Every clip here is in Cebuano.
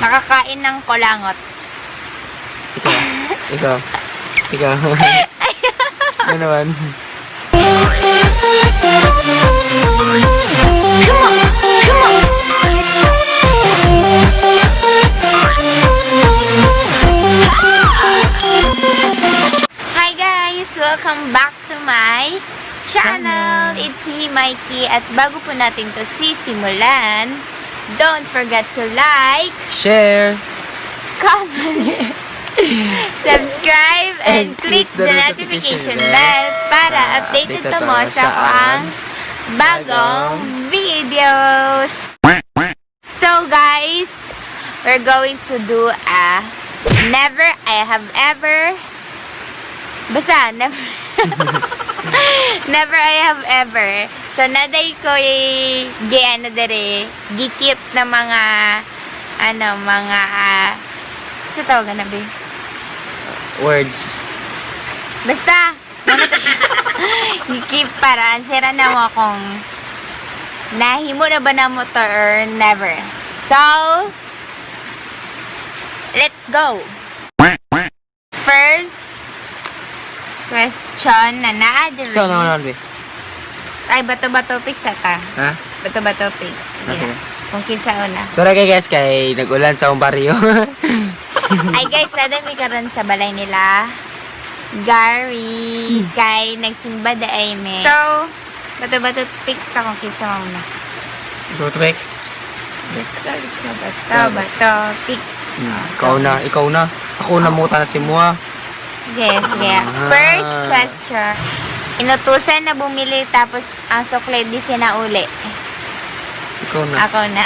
Nakakain ng kulangot. Ikaw. Ikaw. Ikaw. Ano naman? Come on, come on. Hi guys! Welcome back to my channel! It's me, Mikey. At bago po natin to sisimulan, don't forget to like, Share! comment, subscribe, and click the notification bell para updated ka mo sa ang bagong videos. So guys, we're going to do a never I have ever, basta never, never I have ever. So naday ko gi ano dere, gikip na mga ano mga sa tawagan na ba? Words. Basta, ano to siya? Gikip para ansera na mo kung nahimo na ba na mo to or never. So, let's go. First question na naa diri. So, ano naman, be? Ay, bato-bato picks ata. Ha? Bato-bato picks. Ah, sige. Kung kinsa una. Sorry kay guys, kay nag-ulan sa akong baryo. Ay guys, nadami karon sa balay nila. Gary, kay nagsimba da ay me. So, bato-bato picks ta kung kinsa mauna. Go to Rex. Let's go, let's go. Bato, bato, picks. Ikaw na, ikaw na. Ako na muta na si Mua. Yes, yeah. Ah. First question. Inutusan na bumili tapos ang sukli di sinauli. Ikaw na. Ako na.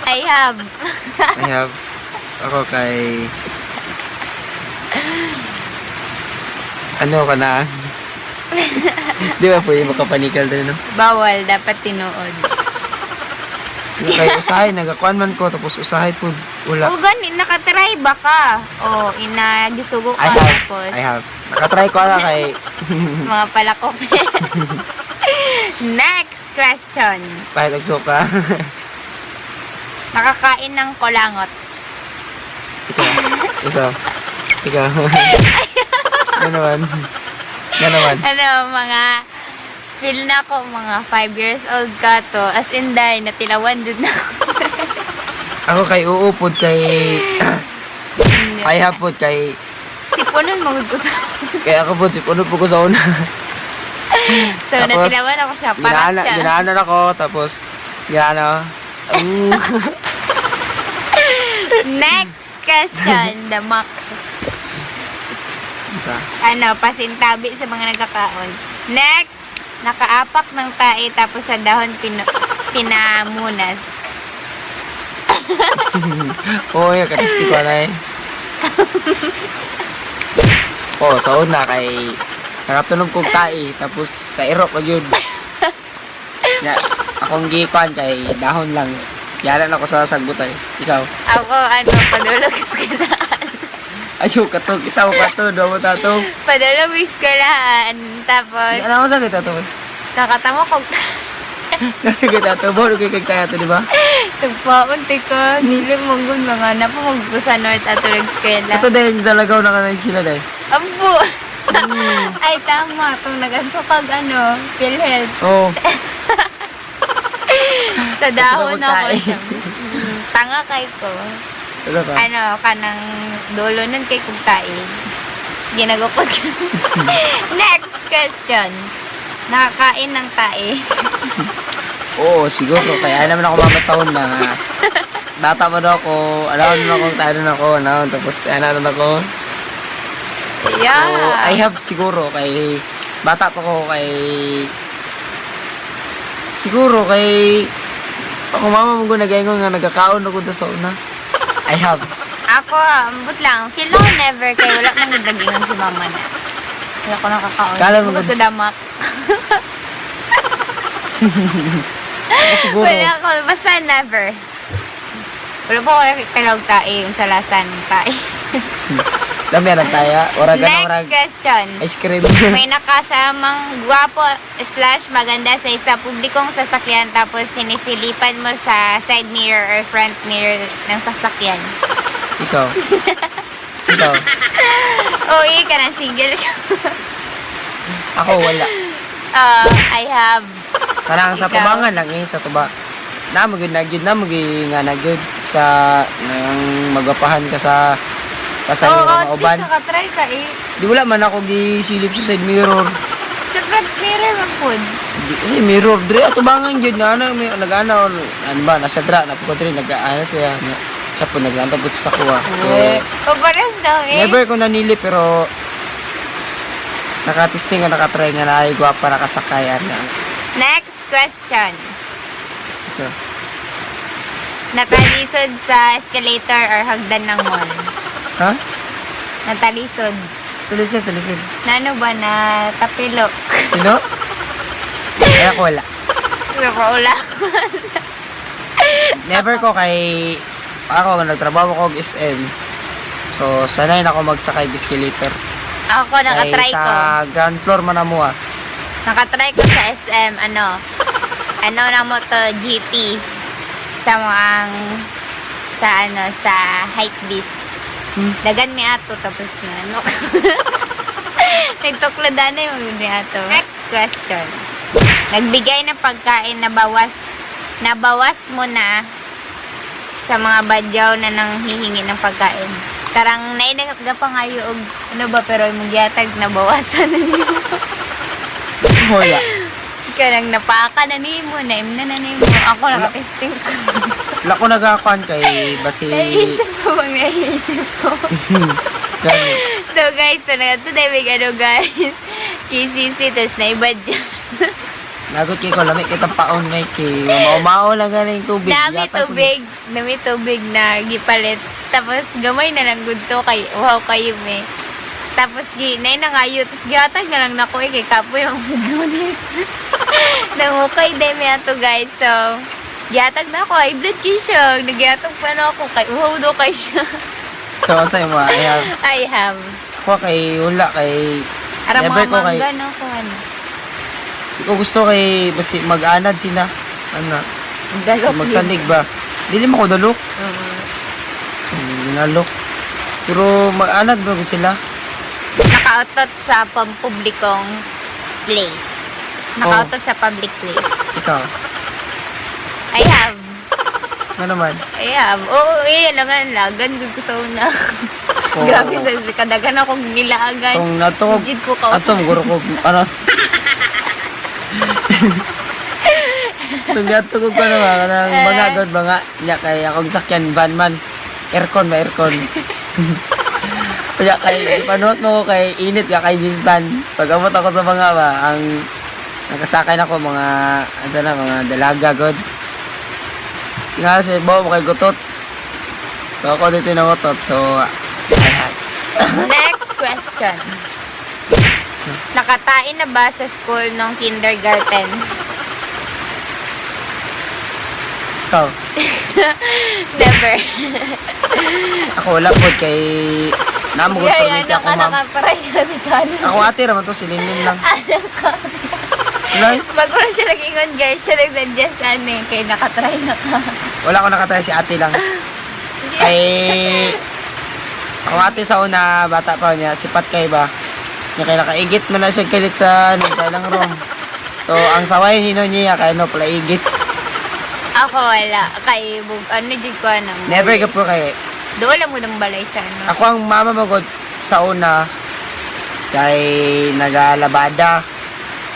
I have. I have. Ako kay... Ano ka na? Di ba po yung makapanikal din, no? Bawal, dapat tinuod. Yung kay usahay, nagakuan man ko, tapos usahay po, wala. O gani, nakatry ba ka? O, inagisugo ka I have, tapos. I have. Nakatry ko na kay... Mga palakop. Next question. Pahit og suka. Nakakain ng kulangot. Ikaw. Ikaw. Ikaw. Ano naman? Ano naman? Ano, mga feel na ko mga 5 years old ka to. As in, dahil natilawan dun na ako. Ako kay uupod kay... I have pod kay... Sipunon, magod ko sa... Kay ako pod, sipuno po ko sa una. So, Tapos, natilawan ako siya. Parang Ginaanan, siya. ginaanan ako, tapos... Ginaanan. Next question. The mock. Sa? Ano, pasintabi sa mga nagkakaon. Next, nakaapak ng tae tapos sa dahon pinamunas. Oo, oh, katisti ko na eh. Oh, sa una kay nakatunog kong tae tapos sa iro ko yun. Ya, akong gikuan kay dahon lang. Yalan ako sa sagbutay. Ikaw. Ako, ano, padulog eskwelahan. Ayo kato kita mo kato do mo tato. Padulog eskwelahan. Tapos, Ano mo sa kita to? nakatamo ko. Nasa kita to, boro kay kag tayo to, di ba? Tagpaon, teka. Dili mo gun mga napo magko sa North ato eskwela. Kato dahil sa lagaw na ka na eskwela dahil. Ampo. Ay, tama. Itong naganto kag ano, PhilHealth. Oo. Sa dahon Ito na ako magtae. siya. Tanga kay ko. Ano ka? Ano, kanang dulo nun kay kugtae. Ginagukod. Next question. Nakakain ng tae. Oo, siguro. Kaya naman ako mamasahon na bata pa daw ako, alam na akong tayo na ako, ano, tapos ano na ako. Yeah. So, I have siguro kay bata pa ko kay siguro kay ako mama mo ko nagaingon nga nagkakaon ako da sa una. I have. Ako, ambot lang. Feel ko never kay wala mang nagdagingon si mama na. Wala ko nakakaon. Kala mo Bukod gud- ko damak. Ako siguro. Wala ko. Basta never. Wala po kayo kalog tae, yung sa lasa ng tae. Lami ang taya. Warag ka na, Next warag. question. Ice cream. May nakasamang gwapo/maganda sa isa publikong sasakyan, tapos sinisilipan mo sa side mirror or front mirror ng sasakyan. Ikaw. Ikaw. Oh, ka na, single ka. Ako wala. I have. Kanang sa Ikaw? tubangan lang eh, sa tuba. Na mo gyud na gyud na mo gyud nga na gyud sa nang magwapahan ka sa pasahero Oo, nga at uban. least nakatry ka eh. Di wala man ako gisilip sa side mirror. Sa front mirror man pud. Di, eh, mirror dre atubangan gyud nga ana may nagana ano ba nasa dra na po dre nagaana siya nga siya po naglantaw po sa kuha. So, Eh, o pares daw eh. never ko nanili pero nakatisting nga nakatry nga naay gwapa nakasakay ana. Next question. So, Natalisod sa escalator or hagdan ng mall? Ha? Natalisod. Tulisin, tulisin. Na ano ba na tapilok? Sino? Kaya ko wala. Nakaula. Never ko kay ako nagtrabaho ko og SM. So sanay na ako magsakay og escalator. Ako, nakatry Kay sa ko. ground floor man amo ah. Nakatry ko sa SM, ano, ano na mo to, GT. Sa mga, sa ano, sa height bis. Dagan mi ato, tapos na, ano. Nagtuklod na yung mi ato. Next question. Nagbigay ng pagkain na bawas mo na sa mga badyaw na nanghihingi ng pagkain. Karang nainagap pa ngayo og ano ba, pero imong gihatag nabawasan na nimo. Wala. Karang napaka na nimo, naimna na nimo. Ako nakatesting ko. Wala ko nagakuan kay basi Naiisip ko bang naiisip ko. Gani. So guys, talaga today may ano guys. KCC, tapos naibadyaw. Lagot kay ko lami kitang paon may kay mao-mao lang ganing tubig. Dami Yata ko- tubig, dami tubig na gipalit. Tapos gamay na lang gud to kay wow kayo me. Tapos gi nay nangayo, tapos gihatag na lang nako eh kay kapoy ang gunit. Nangukay din mi ato guys. So gihatag na ako ay blood kay siya. Nagihatag pa na ako kay uhaw do kay siya. So sa imo I have I have. ko kay wala kay Ara never mga ko kay mangga no ko ano. di ko gusto kay basi mag-anad sila. Ana, Dalok so, magsalig ba? Dili mo ko dalok. Nalok. Pero mag-anad ba ko sila? Nakautot sa pampublikong place. Nakautot sa public place. Ikaw. I have. Ano naman? I have. Oo, eh, alam nga, lagan gud ko sa una. Oo. Grabe, sa kadagan akong nilagan. Tong nato ko Legit ko kautos. ato guro ko ano. Tong nato ko kuno ba kanang banga god banga nya kay akong sakyan van man. Aircon ba aircon. Kaya kay ipanuot mo ko kay init ya kay minsan. Pag amot ako sa banga ba ang nakasakay na ko mga ano na mga dalaga god. Nga sa ibaw mo kay gutot. So ako dito nangutot so I have. Next question. Nakatain na ba sa school nung kindergarten? Ikaw. Never. Ako wala po kay namugod Yeah, yeah, ano ako ka, ma'am. nakaparay ka si Johnny. Ako ate raman to si Linlin lang. Alam ko. Wala, Bago na siya nag-ingon guys, siya nag-suggest ano eh, kay nakatry na ka. wala ko nakatry si ate lang. Kay ako ate sa una bata pa niya sipat kay ba. Niya kay nakaigit man na siya kalit sa ano kay lang room. So ang saway nino niya kay no pala igit. Ako wala. Kay, ano dyan ko ano. Never ka po kay Doon lang mo ng balay sa ano. ako ang mama mo god sa una kay nagalabada.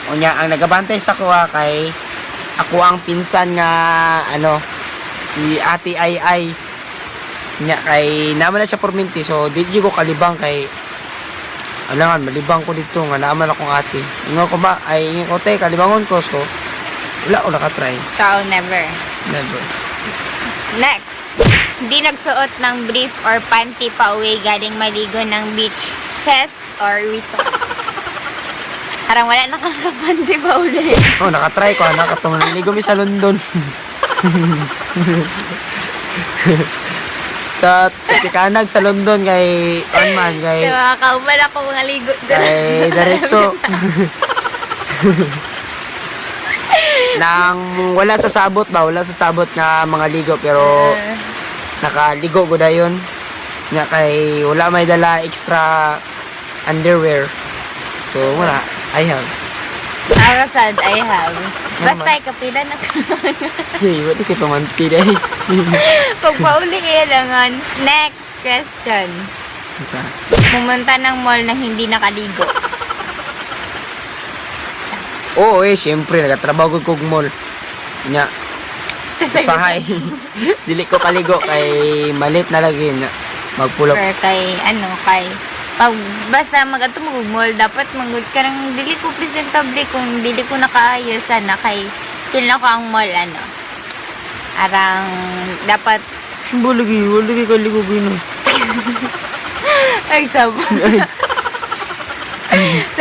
Unya ang nagabantay sa kuha kay ako ang pinsan nga ano si Ate Ay Ay. Nya kay naman na siya perminti so di jud ko kalibang kay alangan malibang ko dito nga naaman akong ate. Ingon ko ba ay ingon ko te kalibangon ko so wala ko nakatry. So, never. Never. Next. Hindi nagsuot ng brief or panty pa uwi galing maligo ng beach ses or resorts. Parang wala na kang nakapanty pa uli. Oh, nakatry ko anak katong naligo mi sa London. Sa Tikanag sa London kay kuan man kay Diba, kauban ako mga ligo doon. kay diretso. Nang wala sa sabot ba, wala sa sabot nga mga ligo pero nakaligo ko dayon. Nga kay wala may dala extra underwear. So wala, I have. Ako sad, I have. Ano Basta kapila na. Jay, wala kay pamanti dai. Pagpauli kailangan. Next question. Sa Pumunta ng mall na hindi nakaligo. Oo eh, syempre nagatrabaho ko kog mall. Nya, Tapos usahay. Dili ko kaligo kay malit na lagi nya. Magpulok. Or kay, ano, kay, pag basta mag-ato mo mall, dapat manggod ka ng dili ko presentable kung dili ko nakaayos sana kay feel na ko ang mall ano. Arang dapat Simbo lagi, wala lagi kaligo gino. ay sa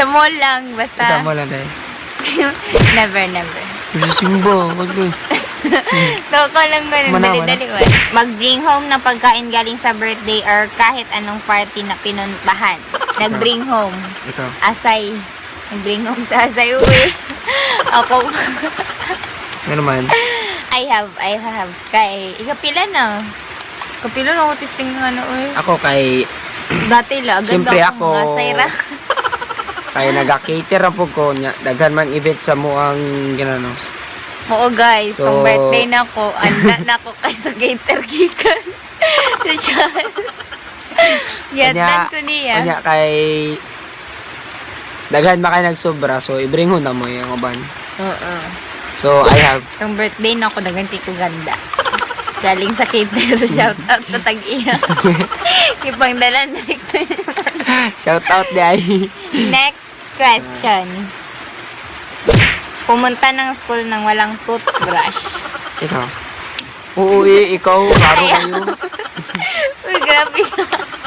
mall lang basta. Sa mall lang dai. Never, never. Sa Simba, wag ko. Toko lang ganun, Mana, dali-dali. Mag-bring home ng pagkain galing sa birthday or kahit anong party na pinuntahan. Nag-bring home. Ikaw. Asay. Nag-bring home sa asay uwi. Ako, Ano man? I have, I have. Kay, ikapila na. Kapila na ako testing ano eh. Ako kay Dati la, agad Siyempre ako. ako- Mga asay ra. kay naga-cater ra po ko nya daghan man event sa mo ang ginanos. Oo guys, So- kung birthday na ko, anda na ko kay sa gator gikan. So siya. Yatan ko niya. Kanya kay daghan man kay nagsobra so i-bring ho na mo yung uban. Oo. So I have. Kung birthday na ako, daganti ko ganda. Galing sa cater, shout out sa tag-iya. Ipang dala na Shout out di ay. Next question. Pumunta ng school ng walang toothbrush. Ikaw. Oo, eh, ikaw, klaro kayo. Uy, grabe.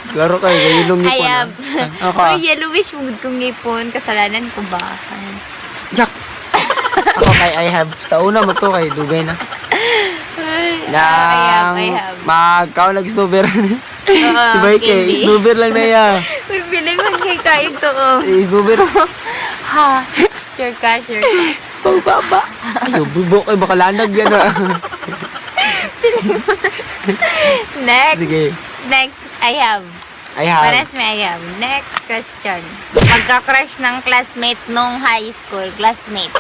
Klaro kayo, kayo nung I ngipon. have. Ah. Ako. Uy, yellowish mo kong ngipon. Kasalanan ko ba? Jack. Ako kay I have. Sa una mo to kay dugay na. Uy, I have, Nang I have. magkaw nag snowber. Oo, Si Mike eh, candy. snowber lang na ya. Uy, feeling ko kay kain to. Oh. Snowber. Ha? Sure ka, sure ka. Pagbaba. Ayo, bubo kay baka lanag yan ah. Next. Sige. Next, I have. I have. Paras may I have. Next question. Magka-crush ng classmate nung high school. Classmate.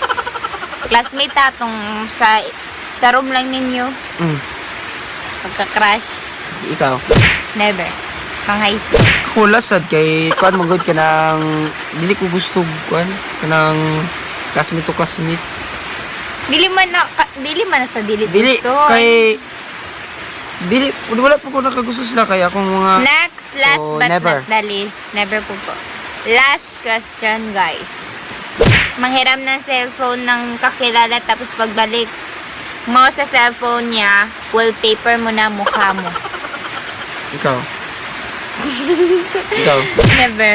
Classmate ha, tong sa room lang ninyo. Magka-crush. Ikaw. Never. Pang high school. Ako lasad kay kuan magod ka ng dili ko gusto kuan kanang classmate to classmate. Dili man na sa dili Dili gusto. kay dili wala po ko nakagusto sila kay akong mga Next, last So, but never. not the least. Never po po. Last question, guys. Manghiram ng cellphone ng kakilala tapos pagbalik mo sa cellphone niya, wallpaper mo na mukha mo. Ikaw. Ikaw. Never.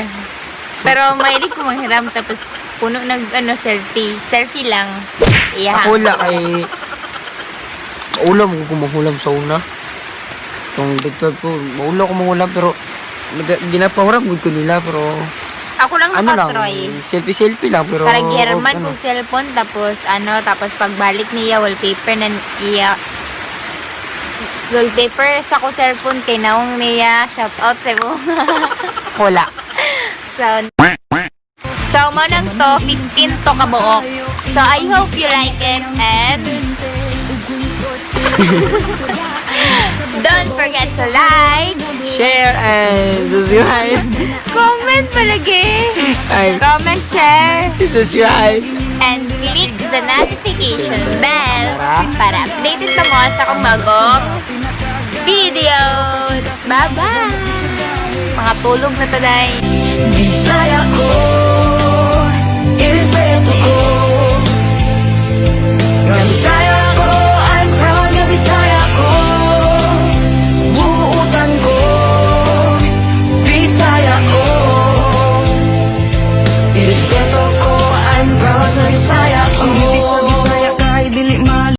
Pero mahilig ko manghiram tapos puno nag ano selfie. Selfie lang. Iya. Ako wala kay maulam ko kumuhulam sa una. Itong grade 12 ko, maulam ko mangulam pero ginapahuram gud ko nila pero Ako lang ano lang, nakatroy. selfie selfie lang pero Para gihiraman ano, kong cellphone tapos ano tapos pagbalik niya wallpaper na iya wallpaper sa ko cellphone kay naong niya shout out sa mo. Wala. So mo nang to 15 to kabuok. So I hope you like it and don't forget to like, Share and subscribe. Comment palagi. Ay, Comment, share, subscribe. And click the notification bell para updated pa mo sa akong bagong videos. Bye-bye! Mga tulog na taday. Bisaya ko, irespeto ko. Nga Bisaya.